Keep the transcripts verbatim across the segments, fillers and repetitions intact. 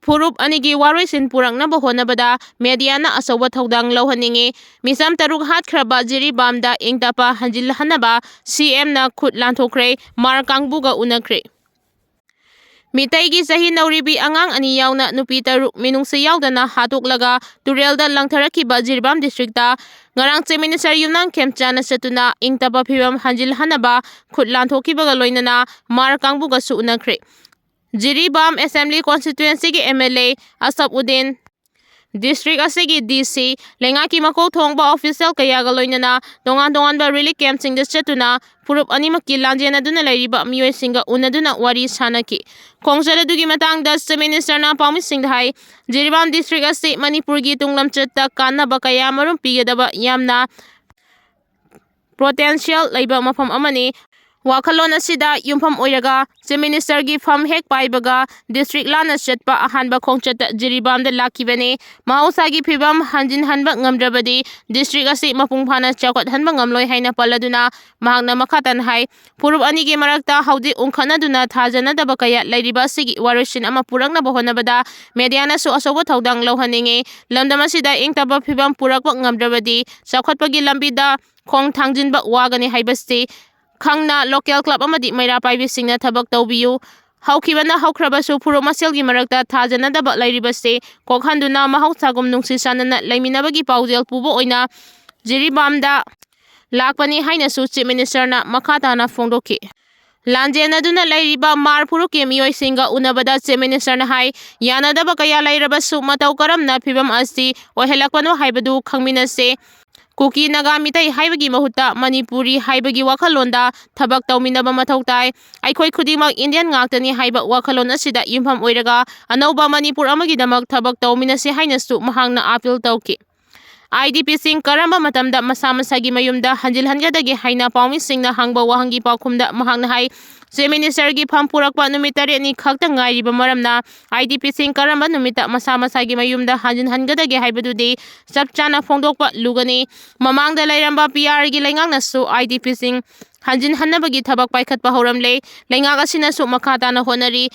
ꯐꯨꯔꯨꯞ ꯑꯅꯤꯒꯤ ꯋꯥꯔꯣꯏꯁꯤꯟ ꯄꯨꯔꯛꯅꯕ ꯍꯣꯠꯅꯕꯗ ꯃꯦꯗꯤꯌꯥꯅ ꯑꯆꯧꯕ ꯊꯧꯗꯥꯡ ꯂꯧꯍꯟꯅꯤꯡꯏ꯫ ꯃꯤꯆꯝ ꯇꯔꯨꯛ ꯍꯥꯠꯈ꯭ꯔꯕ ꯖꯤꯔꯤꯕꯥꯝꯗ ꯏꯪ ꯇꯞꯄ ꯍꯟꯖꯤꯜꯍꯟꯅꯕ ꯁꯤ ꯑꯦꯝꯅ ꯈꯨꯠ ꯂꯥꯟꯊꯣꯛꯈ꯭ꯔꯦ, ꯃꯥꯔ ꯀꯥꯡꯕꯨꯒ ꯎꯅꯈ꯭ꯔꯦ꯫ ꯃꯤꯇꯩꯒꯤ ꯆꯍꯤ ꯅꯧꯔꯤꯕꯤ ꯑꯉꯥꯡ ꯑꯅꯤ ꯌꯥꯎꯅ ꯅꯨꯄꯤ ꯇꯔꯨꯛ ꯃꯤꯅꯨꯡꯁꯤ ꯌꯥꯎꯗꯅ ꯍꯥꯠꯇꯣꯛꯂꯒ ꯇꯨꯔꯦꯜꯗ ꯂꯪꯊꯔꯛꯈꯤꯕ ꯖꯤꯔꯤꯕꯥꯝ ꯗꯤꯁꯇ꯭ꯔꯤꯛꯇ ꯉꯔꯥꯡ ꯆꯤꯐ ꯃꯤꯅꯤꯁꯇꯔ ꯌꯨꯝꯅꯥꯝ ꯈꯦꯝꯆꯥꯟꯅ ꯆꯠꯇꯨꯅ ꯏꯪ ꯇꯞꯄ ꯐꯤꯕꯝ ꯍꯟꯖꯤꯜꯍꯟꯅꯕ ꯈꯨꯠ ꯂꯥꯟꯊꯣꯛꯈꯤꯕꯒ ꯂꯣꯏꯅꯅ ꯃꯥꯔ ꯀꯥꯡꯕꯨꯒꯁꯨ ꯎꯅꯈ꯭ꯔꯦ꯫ ꯖꯤꯔꯤꯕꯥꯝ ꯑꯦꯁꯦꯝꯕ꯭ꯂꯤ ꯀꯣꯟꯁꯇꯤꯇ꯭ꯋꯦꯟꯁꯤꯒꯤ M L A Ashab Uddin, district ꯑꯁꯤꯒꯤ ꯗꯤ ꯁꯤ, ꯂꯩꯉꯥꯛꯀꯤ ꯃꯀꯣꯛ ꯊꯣꯡꯕ ꯑꯣꯐꯤꯁꯤꯌꯦꯜ ꯀꯌꯥꯒ ꯂꯣꯏꯅꯅ ꯇꯣꯉꯥꯟ ꯇꯣꯉꯥꯟꯕ ꯔꯤꯂꯤꯐ ꯀꯦꯝꯞꯁꯤꯡꯗ ꯆꯠꯇꯨꯅ ꯐꯨꯔꯨꯞ ꯑꯅꯤꯃꯛꯀꯤ ꯂꯥꯟꯖꯦꯟꯅꯗꯨꯅ ꯂꯩꯔꯤꯕ ꯃꯤꯑꯣꯏꯁꯤꯡꯒ ꯎꯅꯗꯨꯅ ꯋꯥꯔꯤ ꯁꯥꯅꯈꯤ꯫ ꯈꯣꯡꯆꯠ ꯑꯗꯨꯒꯤ ꯃꯇꯥꯡꯗ ꯆꯤꯐ ꯃꯤꯅꯤꯁꯇꯔꯅ ꯄꯥꯎꯃꯤꯁꯤꯡꯗ ꯍꯥꯏ, ꯖꯤꯔꯤꯕꯥꯝ ꯗꯤꯁꯇ꯭ꯔꯤꯛ ꯑꯁꯤ ꯃꯅꯤꯄꯨꯔꯒꯤ ꯇꯨꯡꯂꯝꯆꯠꯇ ꯀꯥꯟꯅꯕ ꯀꯌꯥ ꯑꯃꯔꯣꯝ ꯄꯤꯒꯗꯕ ꯌꯥꯝꯅ ꯄꯣꯇꯦꯟꯁꯤꯌꯦꯜ ꯂꯩꯕ ꯃꯐꯝ ꯑꯃꯅꯤ꯫ ꯋꯥꯈꯜꯂꯣꯟ ꯑꯁꯤꯗ ꯌꯨꯝꯐꯝ ꯑꯣꯏꯔꯒ ꯆꯤꯐ ꯃꯤꯅꯤꯁꯇꯔꯒꯤ ꯐꯝ ꯍꯦꯛ ꯄꯥꯏꯕꯒ ꯗꯤꯁꯇ꯭ꯔꯤꯛ ꯂꯥꯟꯅ ꯆꯠꯄ ꯑꯍꯥꯟꯕ ꯈꯣꯡꯆꯠꯇ ꯖꯤꯔꯤꯕꯥꯝꯗ ꯂꯥꯛꯈꯤꯕꯅꯤ꯫ ꯃꯍꯧꯁꯥꯒꯤ ꯐꯤꯕꯝ ꯍꯟꯖꯤꯟꯍꯟꯕ ꯉꯝꯗ꯭ꯔꯕꯗꯤ ꯗꯤꯁꯇ꯭ꯔꯤꯛ ꯑꯁꯤ ꯃꯄꯨꯡ ꯐꯥꯅ ꯆꯥꯎꯈꯠꯍꯟꯕ ꯉꯝꯂꯣꯏ ꯍꯥꯏꯅ ꯄꯜꯂꯗꯨꯅ ꯃꯍꯥꯛꯅ ꯃꯈꯥ ꯇꯥꯅ ꯍꯥꯏ, ꯐꯨꯔꯨꯞ ꯑꯅꯤꯒꯤ ꯃꯔꯛꯇ ꯍꯧꯖꯤꯛ ꯎꯪꯈꯠꯅꯗꯨꯅ ꯊꯥꯖꯅꯗꯕ ꯀꯌꯥ ꯂꯩꯔꯤꯕ ꯑꯁꯤꯒꯤ ꯋꯥꯔꯣꯏꯁꯤꯟ ꯑꯃ ꯄꯨꯔꯛꯅꯕ ꯍꯣꯠꯅꯕꯗ ꯃꯦꯗꯤꯌꯥꯅꯁꯨ ꯑꯆꯧꯕ ꯊꯧꯗꯥꯡ ꯂꯧꯍꯟꯅꯤꯡꯏ꯫ ꯂꯝꯗꯝ ꯑꯁꯤꯗ ꯏꯪ ꯇꯞꯄ ꯐꯤꯕꯝ ꯄꯨꯔꯛꯄ ꯉꯝꯗ꯭ꯔꯕꯗꯤ ꯆꯥꯎꯈꯠꯄꯒꯤ ꯂꯝꯕꯤꯗ ꯈꯣꯡ ꯊꯥꯡꯖꯤꯟꯕ ꯋꯥꯒꯅꯤ ꯍꯥꯏꯕꯁꯤ ꯈꯪꯅ ꯂꯣꯀꯦꯜ ꯀ꯭ꯂꯕ ꯑꯃꯗꯤ ꯃꯩꯔꯥ ꯄꯥꯏꯕꯤꯁꯤꯡꯅ ꯊꯕꯛ ꯇꯧꯕꯤꯌꯨ꯫ ꯍꯧꯈꯤꯕꯅ ꯍꯧꯈ꯭ꯔꯕꯁꯨ ꯐꯨꯔꯨꯞ ꯃꯁꯦꯜꯒꯤ ꯃꯔꯛꯇ ꯊꯥꯖꯅꯗꯕ ꯂꯩꯔꯤꯕꯁꯤ ꯀꯣꯛꯍꯟꯗꯨꯅ ꯃꯍꯧꯁꯥꯒꯨꯝ ꯅꯨꯡꯁꯤ ꯆꯥꯟꯅꯅ ꯂꯩꯃꯤꯟꯅꯕꯒꯤ ꯄꯥꯎꯖꯦꯜ ꯄꯨꯕ ꯑꯣꯏꯅ ꯖꯤꯔꯤꯕꯥꯝꯗ ꯂꯥꯛꯄꯅꯤ ꯍꯥꯏꯅꯁꯨ ꯆꯤꯐ ꯃꯤꯅꯤꯁꯇꯔꯅ ꯃꯈꯥ ꯇꯥꯅ ꯐꯣꯡꯗꯣꯛꯈꯤ꯫ ꯂꯥꯟꯖꯦꯟꯅꯗꯨꯅ ꯂꯩꯔꯤꯕ ꯃꯥꯔ ꯐꯨꯔꯨꯞꯀꯤ ꯃꯤꯑꯣꯏꯁꯤꯡꯒ ꯎꯅꯕꯗ ꯆꯤꯐ ꯃꯤꯅꯤꯁꯇꯔꯅ ꯍꯥꯏ, ꯌꯥꯅꯗꯕ ꯀꯌꯥ ꯂꯩꯔꯕꯁꯨ ꯃꯇꯧ ꯀꯔꯝꯅ ꯐꯤꯕꯝ ꯑꯁꯤ ꯑꯣꯏꯍꯜꯂꯛꯄꯅꯣ ꯍꯥꯏꯕꯗꯨ ꯈꯪꯃꯤꯟꯅꯁꯦ꯫ ꯀꯨꯀꯤ ꯅꯥꯒꯥ ꯃꯤꯇꯩ ꯍꯥꯏꯕꯒꯤ ꯃꯍꯨꯠꯇ ꯃꯅꯤꯄꯨꯔꯤ ꯍꯥꯏꯕꯒꯤ ꯋꯥꯈꯜꯂꯣꯟꯗ ꯊꯕꯛ ꯇꯧꯃꯤꯟꯅꯕ ꯃꯊꯧ ꯇꯥꯏ꯫ ꯑꯩꯈꯣꯏ ꯈꯨꯗꯤꯡꯃꯛ ꯏꯟꯗꯤꯌꯟ ꯉꯥꯛꯇꯅꯤ ꯍꯥꯏꯕ ꯋꯥꯈꯜꯂꯣꯟ ꯑꯁꯤꯗ ꯌꯨꯝꯐꯝ ꯑꯣꯏꯔꯒ ꯑꯅꯧꯕ ꯃꯅꯤꯄꯨꯔ ꯑꯃꯒꯤꯗꯃꯛ ꯊꯕꯛ ꯇꯧꯃꯤꯟꯅꯁꯤ ꯍꯥꯏꯅꯁꯨ ꯃꯍꯥꯛꯅ ꯑꯥꯄꯤꯜ ꯇꯧꯈꯤ꯫ ꯑꯥꯏ ꯗꯤ ꯄꯤꯁꯤꯡ ꯀꯔꯝꯕ ꯃꯇꯝꯗ ꯃꯁꯥ ꯃꯁꯥꯒꯤ ꯃꯌꯨꯝꯗ ꯍꯟꯖꯤꯜꯍꯟꯒꯗꯒꯦ ꯍꯥꯏꯅ ꯄꯥꯎꯃꯤꯁꯤꯡꯅ ꯍꯪꯕ ꯋꯥꯍꯪꯒꯤ ꯄꯥꯎꯈꯨꯝꯗ ꯃꯍꯥꯛꯅ ꯍꯥꯏ, ꯆꯤꯐ ꯃꯤꯅꯤꯁꯇꯔꯒꯤ ꯐꯝ ꯄꯨꯔꯛꯄ ꯅꯨꯃꯤꯠ ꯇꯔꯦꯠꯅꯤ ꯈꯛꯇ ꯉꯥꯏꯔꯤꯕ ꯃꯔꯝꯅ ꯑꯥꯏ ꯗꯤ ꯄꯤꯁꯤꯡ ꯀꯔꯝꯕ ꯅꯨꯃꯤꯠꯇ ꯃꯁꯥ ꯃꯁꯥꯒꯤ ꯃꯌꯨꯝꯗ ꯍꯟꯖꯤꯟꯍꯟꯒꯗꯒꯦ ꯍꯥꯏꯕꯗꯨꯗꯤ ꯆꯞ ꯆꯥꯅ ꯐꯣꯡꯗꯣꯛꯄ ꯂꯨꯒꯅꯤ꯫ ꯃꯃꯥꯡꯗ ꯂꯩꯔꯝꯕ ꯄꯤ ꯑꯥꯔꯒꯤ ꯂꯩꯉꯥꯛꯅꯁꯨ ꯑꯥꯏ ꯗꯤ ꯄꯤꯁꯤꯡ ꯍꯟꯖꯤꯟꯍꯟꯅꯕꯒꯤ ꯊꯕꯛ ꯄꯥꯏꯈꯠꯄ ꯍꯧꯔꯝꯂꯦ꯫ ꯂꯩꯉꯥꯛ ꯑꯁꯤꯅꯁꯨ ꯃꯈꯥ ꯇꯥꯅ ꯍꯣꯠꯅꯔꯤ꯫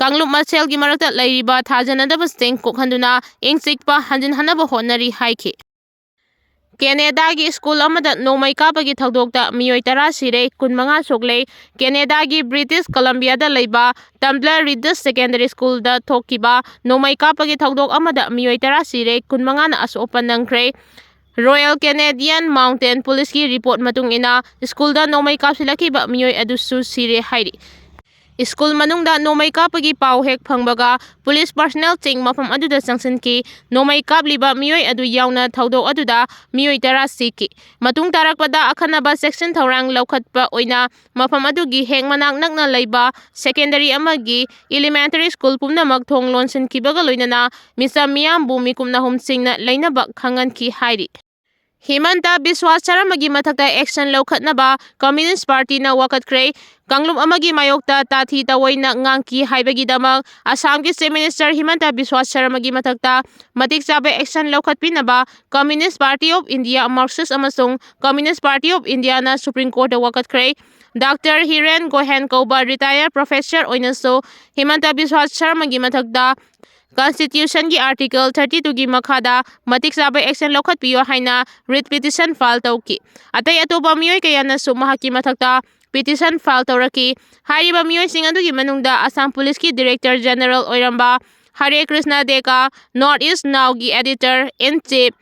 ꯀꯥꯡꯂꯨꯞ ꯃꯁꯦꯜꯒꯤ ꯃꯔꯛꯇ ꯂꯩꯔꯤꯕ ꯊꯥꯖꯅꯗꯕꯁꯤꯡ ꯀꯣꯛꯍꯟꯗꯨꯅ ꯏꯪ ꯆꯤꯛꯄ ꯍꯟꯖꯤꯟꯍꯟꯅꯕ ꯍꯣꯠꯅꯔꯤ ꯍꯥꯏꯈꯤ꯫ ꯀꯦꯅꯦꯗꯥꯒꯤ ꯁ꯭ꯀꯨꯜ ꯑꯃꯗ ꯅꯣꯡꯃꯩ ꯀꯥꯞꯄꯒꯤ ꯊꯧꯗꯣꯛꯇ ꯃꯤꯑꯣꯏ ꯇꯔꯥ ꯁꯤꯔꯦ, ꯀꯨꯟꯃꯉꯥ ꯁꯣꯛꯂꯦ꯫ ꯀꯦꯅꯦꯗꯥꯒꯤ ꯕ꯭ꯔꯤꯇꯤꯁ ꯀꯂꯝꯕꯤꯌꯥꯗ ꯂꯩꯕ ꯇꯝꯕ꯭ꯂꯔ ꯔꯤꯗꯁ ꯁꯦꯀꯦꯟꯗꯔꯤ ꯁ꯭ꯀꯨꯜꯗ ꯊꯣꯛꯈꯤꯕ ꯅꯣꯡꯃꯩ ꯀꯥꯞꯄꯒꯤ ꯊꯧꯗꯣꯛ ꯑꯃꯗ ꯃꯤꯑꯣꯏ ꯇꯔꯥ ꯁꯤꯔꯦ, ꯀꯨꯟꯃꯉꯥꯅ ꯑꯁꯣꯛ ꯑꯄꯟ ꯅꯪꯈ꯭ꯔꯦ꯫ ꯔꯣꯌꯦꯜ ꯀꯦꯅꯦꯗꯤꯌꯟ ꯃꯥꯎꯟꯇꯦꯟ ꯄꯨꯂꯤꯁꯀꯤ ꯔꯤꯄꯣꯔꯠ ꯃꯇꯨꯡ ꯏꯟꯅ, ꯁ꯭ꯀꯨꯜꯗ ꯅꯣꯡꯃꯩ ꯀꯥꯞꯁꯤꯜꯂꯛꯈꯤꯕ ꯃꯤꯑꯣꯏ ꯑꯗꯨꯁꯨ ꯁꯤꯔꯦ ꯍꯥꯏꯔꯤ꯫ ꯁ꯭ꯀꯨꯜ ꯃꯅꯨꯡꯗ ꯅꯣꯡꯃꯩ ꯀꯥꯞꯄꯒꯤ ꯄꯥꯎ ꯍꯦꯛ ꯐꯪꯕꯒ, ꯄꯨꯂꯤꯁ ꯄꯥꯔꯁꯅꯦꯜꯁꯤꯡ ꯃꯐꯝ ꯑꯗꯨꯗ ꯆꯪꯁꯤꯟꯈꯤ꯫ ꯅꯣꯡꯃꯩ ꯀꯥꯞꯂꯤꯕ ꯃꯤꯑꯣꯏ ꯑꯗꯨ ꯌꯥꯎꯅ ꯊꯧꯗꯣꯛ ꯑꯗꯨꯗ ꯃꯤꯑꯣꯏ ꯇꯔꯥ ꯁꯤꯈꯤ꯫ ꯃꯇꯨꯡ ꯇꯥꯔꯛꯄꯗ ꯑꯈꯟꯅꯕ ꯆꯦꯛꯁꯤꯟ ꯊꯧꯔꯥꯡ ꯂꯧꯈꯠꯄ ꯑꯣꯏꯅ ꯃꯐꯝ ꯑꯗꯨꯒꯤ ꯍꯦꯛ ꯃꯅꯥꯛ ꯅꯛꯅ ꯂꯩꯕ ꯁꯦꯀꯦꯟꯗꯔꯤ ꯑꯃꯒꯤ ꯏꯂꯤꯃꯦꯟꯇꯔꯤ ꯁ꯭ꯀꯨꯜ ꯄꯨꯝꯅꯃꯛ ꯊꯣꯡ ꯂꯣꯟꯁꯤꯟꯈꯤꯕꯒ ꯂꯣꯏꯅꯅ ꯃꯤꯆꯝ ꯃꯤꯌꯥꯝꯕꯨ ꯃꯤꯀꯨꯞ ꯅꯥꯍꯨꯝꯁꯤꯡꯅ ꯂꯩꯅꯕ ꯈꯪꯍꯟꯈꯤ ꯍꯥꯏꯔꯤ꯫ ꯍꯤꯃꯟꯇ ꯕꯤꯁ꯭ꯋꯥ ꯁꯔꯃꯒꯤ ꯃꯊꯛꯇ action ꯂꯧꯈꯠꯅꯕ ꯀꯝꯌꯨꯅꯤꯁ꯭ꯠ ꯄꯥꯔꯇꯤꯅ ꯋꯥꯀꯠꯈ꯭ꯔꯦ꯫ ꯀꯥꯡꯂꯨꯞ ꯑꯃꯒꯤ ꯃꯥꯌꯣꯛꯇ ꯇꯥꯊꯤ ꯇꯥꯑꯣꯏꯅ ꯉꯥꯡꯈꯤ ꯍꯥꯏꯕꯒꯤꯗꯃꯛ ꯑꯁꯥꯝꯒꯤ Chief Minister ꯍꯤꯃꯟꯇ ꯕꯤꯁ꯭ꯋꯥ ꯁꯔꯃꯒꯤ ꯃꯊꯛꯇ ꯃꯇꯤꯛ ꯆꯥꯕ action ꯂꯧꯈꯠꯄꯤꯅꯕ Communist Party of India, Marxist ꯑꯃꯁꯨꯡ Communist Party of Indiaꯅ Supreme Courtꯇ ꯋꯥꯀꯠꯈ꯭ꯔꯦ꯫ ꯗꯥꯛꯇꯔ ꯍꯤꯔꯦꯟ ꯒꯣꯍꯦꯟ ꯀꯧꯕ retired professor ꯑꯣꯏꯅꯁꯨ ꯍꯤꯃꯟꯇ ꯕꯤꯁ꯭ꯋꯥ ꯁꯔꯃꯒꯤ ꯃꯊꯛꯇ Constitutionꯒꯤ Article thirty twoꯒꯤ ꯃꯈꯥꯗ ꯃꯇꯤꯛ ꯆꯥꯕ action ꯂꯧꯈꯠꯄꯤꯌꯨ ꯍꯥꯏꯅ writ petition file ꯇꯧꯈꯤ꯫ ꯑꯇꯩ ꯑꯇꯣꯞꯄ ꯃꯤꯑꯣꯏ ꯀꯌꯥꯅꯁꯨ ꯃꯍꯥꯛꯀꯤ ꯃꯊꯛꯇ petition file ꯇꯧꯔꯛꯈꯤ꯫ ꯍꯥꯏꯔꯤꯕ ꯃꯤꯑꯣꯏꯁꯤꯡ ꯑꯗꯨꯒꯤ ꯃꯅꯨꯡꯗ ꯑꯁꯥꯝ ꯄꯨꯂꯤꯁꯀꯤ Director General ꯑꯣꯏꯔꯝꯕ ꯍꯔꯦ Krishna ꯗꯦꯀꯥ, North East Nowꯒꯤ editor in chief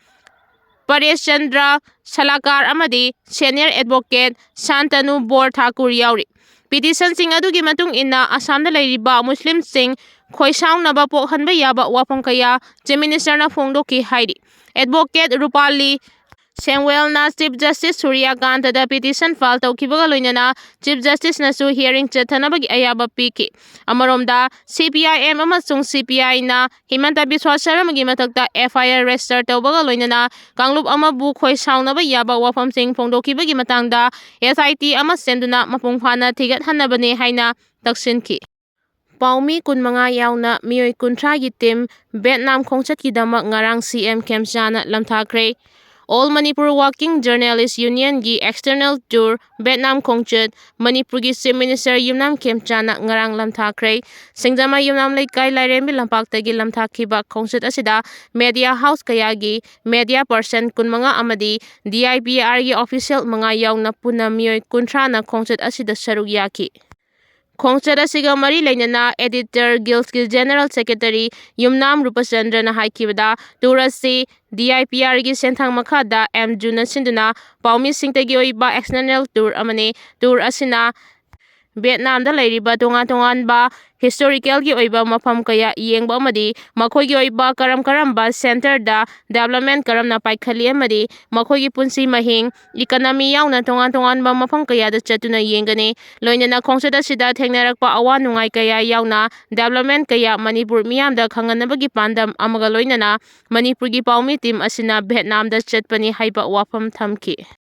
ꯄꯔꯦꯁ ꯆꯟꯗ꯭ꯔ ꯁꯂꯥꯀꯥꯔ ꯑꯃꯗꯤ senior advocate ꯁꯥꯟꯇꯅꯨ ꯕꯣꯔ ꯊꯥꯀꯨꯔ ꯌꯥꯎꯔꯤ꯫ Petitionꯁꯤꯡ ꯑꯗꯨꯒꯤ ꯃꯇꯨꯡ ꯏꯟꯅ ꯑꯁꯥꯝꯗ ꯂꯩꯔꯤꯕ ꯃꯨꯁꯂꯤꯝꯁꯤꯡ ꯈꯣꯏꯁꯥꯎꯅꯕ ꯄꯣꯛꯍꯟꯕ ꯌꯥꯕ ꯋꯥꯐꯝ ꯀꯌꯥ Chief Ministerꯅ ꯐꯣꯡꯗꯣꯛꯈꯤ ꯍꯥꯏꯔꯤ꯫ Advocate ꯔꯨꯄꯥꯂꯤ ꯁꯦꯡꯋꯦꯜꯅ Chief Justice ꯁꯨꯔ꯭ꯌꯀꯥꯟꯇꯗ petition file ꯇꯧꯈꯤꯕꯒ ꯂꯣꯏꯅꯅ Chief Justiceꯅꯁꯨ hearing ꯆꯠꯊꯅꯕꯒꯤ ꯑꯌꯥꯕ ꯄꯤꯈꯤ꯫ ꯑꯃꯔꯣꯝꯗ, CPIM ꯑꯃꯁꯨꯡ CPIꯅ ꯍꯤꯃꯟꯇ ꯕꯤꯁ꯭ꯋꯥ ꯁꯔꯃꯒꯤ ꯃꯊꯛꯇ FIR register ꯇꯧꯕꯒ ꯂꯣꯏꯅꯅ ꯀꯥꯡꯂꯨꯞ ꯑꯃꯕꯨ ꯈꯣꯏꯁꯥꯎꯅꯕ ꯌꯥꯕ ꯋꯥꯐꯝꯁꯤꯡ ꯐꯣꯡꯗꯣꯛꯈꯤꯕꯒꯤ ꯃꯇꯥꯡꯗ SIT ꯑꯃ ꯁꯦꯝꯗꯨꯅ ꯃꯄꯨꯡ ꯐꯥꯅ ꯊꯤꯒꯠꯍꯟꯅꯕꯅꯦ ꯍꯥꯏꯅ ꯇꯛꯁꯤꯟꯈꯤ꯫ ꯄꯥꯎꯃꯤ ꯀꯨꯟꯃꯉꯥ ꯌꯥꯎꯅ ꯃꯤꯑꯣꯏ ꯀꯨꯟꯊ꯭ꯔꯥꯒꯤ team ꯚꯦꯠꯅꯥꯝ ꯈꯣꯡꯆꯠꯀꯤꯗꯃꯛ ꯉꯔꯥꯡ CM ꯈꯦꯝꯆꯥꯅ ꯂꯝꯊꯥꯈ꯭ꯔꯦ꯫ All Manipur Working Journalist Unionꯒꯤ external tour Vietnam ꯈꯣꯡꯆꯠ ꯃꯅꯤꯄꯨꯔꯒꯤ Chief Minister ꯌꯨꯝꯅꯥꯝ ꯈꯦꯝꯆꯥꯟꯅ ꯉꯔꯥꯡ ꯂꯝꯊꯥꯈ꯭ꯔꯦ꯫ ꯁꯤꯡꯖꯃꯩ ꯌꯨꯝꯅꯥꯝ ꯂꯩꯀꯥꯏ ꯂꯥꯏꯔꯦꯝꯕꯤ ꯂꯝꯄꯥꯛꯇꯒꯤ ꯂꯝꯊꯥꯈꯤꯕ ꯈꯣꯡꯆꯠ ꯑꯁꯤꯗ media house ꯀꯌꯥꯒꯤ media person ꯀꯨꯟꯃꯉꯥ ꯑꯃꯗꯤ D I P R ꯒꯤ official ꯃꯉꯥ ꯌꯥꯎꯅ ꯄꯨꯟꯅ ꯃꯤꯑꯣꯏ ꯀꯨꯟꯊ꯭ꯔꯥꯅ ꯈꯣꯡꯆꯠ ꯑꯁꯤꯗ ꯁꯔꯨꯛ ꯌꯥꯈꯤ꯫ ꯈꯣꯡꯆꯠ ꯑꯁꯤꯒ ꯃꯔꯤ ꯂꯩꯅꯅ Editor Guildꯀꯤ General Secretary ꯌꯨꯝꯅꯥꯝ ꯔꯨꯄꯆꯟꯗ꯭ꯔꯅ ꯍꯥꯏꯈꯤꯕꯗ, tour ꯑꯁꯤ D I P R ꯒꯤ ꯁꯦꯟꯊꯪ ꯃꯈꯥꯗ M June ꯅ ꯁꯤꯟꯗꯨꯅ ꯄꯥꯎꯃꯤꯁꯤꯡꯇꯒꯤ ꯑꯣꯏꯕ external tour ꯑꯃꯅꯤ꯫ Tour ꯑꯁꯤꯅ ꯚꯤꯌꯦꯠꯅꯥꯝꯗ ꯂꯩꯔꯤꯕ ꯇꯣꯉꯥꯟ ꯇꯣꯉꯥꯟꯕ historicalꯒꯤ ꯑꯣꯏꯕ ꯃꯐꯝ ꯀꯌꯥ ꯌꯦꯡꯕ ꯑꯃꯗꯤ ꯃꯈꯣꯏꯒꯤ ꯑꯣꯏꯕ ꯀꯔꯝ ꯀꯔꯝꯕ centreꯗ development ꯀꯔꯝꯅ ꯄꯥꯏꯈꯠꯂꯤ ꯑꯃꯗꯤ ꯃꯈꯣꯏꯒꯤ ꯄꯨꯟꯁꯤ ꯃꯍꯤꯡ, economy ꯌꯥꯎꯅ ꯇꯣꯉꯥꯟ ꯇꯣꯉꯥꯟꯕ ꯃꯐꯝ ꯀꯌꯥꯗ ꯆꯠꯇꯨꯅ ꯌꯦꯡꯒꯅꯤ꯫ ꯂꯣꯏꯅꯅ ꯈꯣꯡꯆꯠ ꯑꯁꯤꯗ ꯊꯦꯡꯅꯔꯛꯄ ꯑꯋꯥ ꯅꯨꯡꯉꯥꯏ ꯀꯌꯥ ꯌꯥꯎꯅ development ꯀꯌꯥ ꯃꯅꯤꯄꯨꯔ ꯃꯤꯌꯥꯝꯗ ꯈꯪꯍꯟꯅꯕꯒꯤ ꯄꯥꯟꯗꯝ ꯑꯃꯒ ꯂꯣꯏꯅꯅ ꯃꯅꯤꯄꯨꯔꯒꯤ ꯄꯥꯎꯃꯤ team ꯑꯁꯤꯅ ꯚꯤꯌꯦꯠꯅꯥꯝꯗ ꯆꯠꯄꯅꯤ ꯍꯥꯏꯕ ꯋꯥꯐꯝ ꯊꯝꯈꯤ꯫